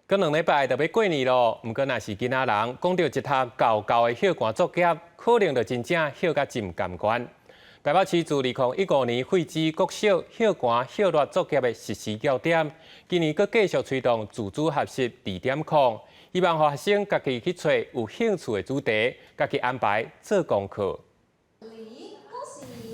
閣2禮拜就欲過年囉，毋過若是囡仔人講著一塔厚厚的歇寒作業，可能就真正歇甲真毋甘願。台北市自2015年廢止國小歇寒歇熱作業的實施校點，今年閣繼續推動自主學習2.0，希望予學生家己去揣有興趣的主題，家己安排做功課。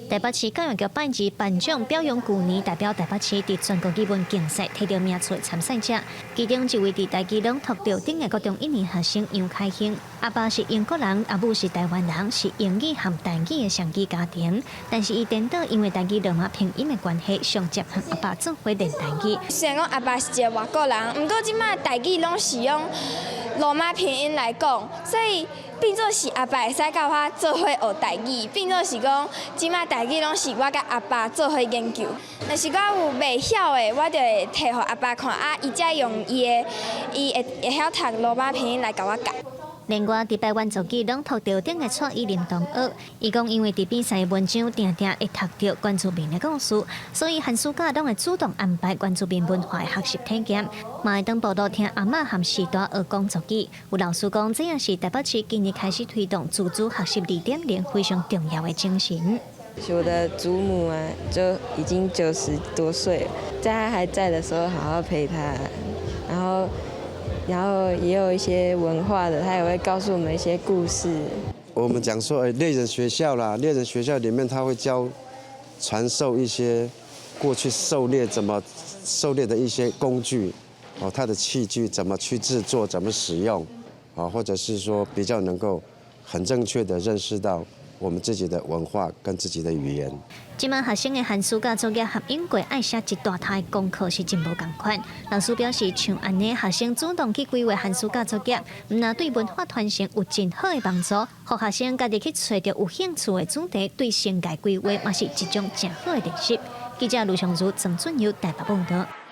台北市教育局拜二頒獎表揚舊年代表台北市佇全國語文競賽提著名次的參賽者，其中一位佇台語朗讀著頂的國中一年學生楊開興，阿爸是英國人，阿母是台灣人，是英語和台語的雙語家庭。但是伊顛倒因為台語羅馬拼音的關係，上接和阿爸做伙練台語。雖然講阿爸是一個外國人，毋過這擺台語攏是用羅馬拼音來講，所以變做是阿爸會使佮我做伙學台語，變做是講這擺台語攏是我佮阿爸做伙研究。若是我有袂曉的，我就會提予阿爸看，啊，伊才用伊的，伊會會曉讀羅馬拼音來共我教。另外，佇台灣族語朗讀著頂的蔡依林同學，伊講因為佇比賽文章定定會讀著原住民的故事，所以寒暑假攏會主動安排原住民文化的學習體驗，嘛會當部落聽阿嬤和序大學講族語。有老師講，這也是台北市今年開始推動自主學習2.0非常重要的精神。我的祖母啊，就已經90多歲了，在她還在的時候，好好陪她，然後也有一些文化的，他也會告訴我們一些故事。我們講說，哎，獵人學校啦，獵人學校裡面他會教傳授一些過去狩獵怎麼狩獵的一些工具，哦，他的器具怎麼去製作，怎麼使用，啊，或者是說比較能夠很正確的認識到我們自己的文化跟自己的語言。這擺學生的寒暑假作業和英國愛寫一大沓的功課是真無仝款。老師表示，像按呢學生主動去規劃寒暑假作業，毋但對文化傳承有真好的幫助，予學生家己去揣著有興趣的主題，對生涯規劃嘛是一種誠好的練習。記者盧尚如、曾俊友台北報道。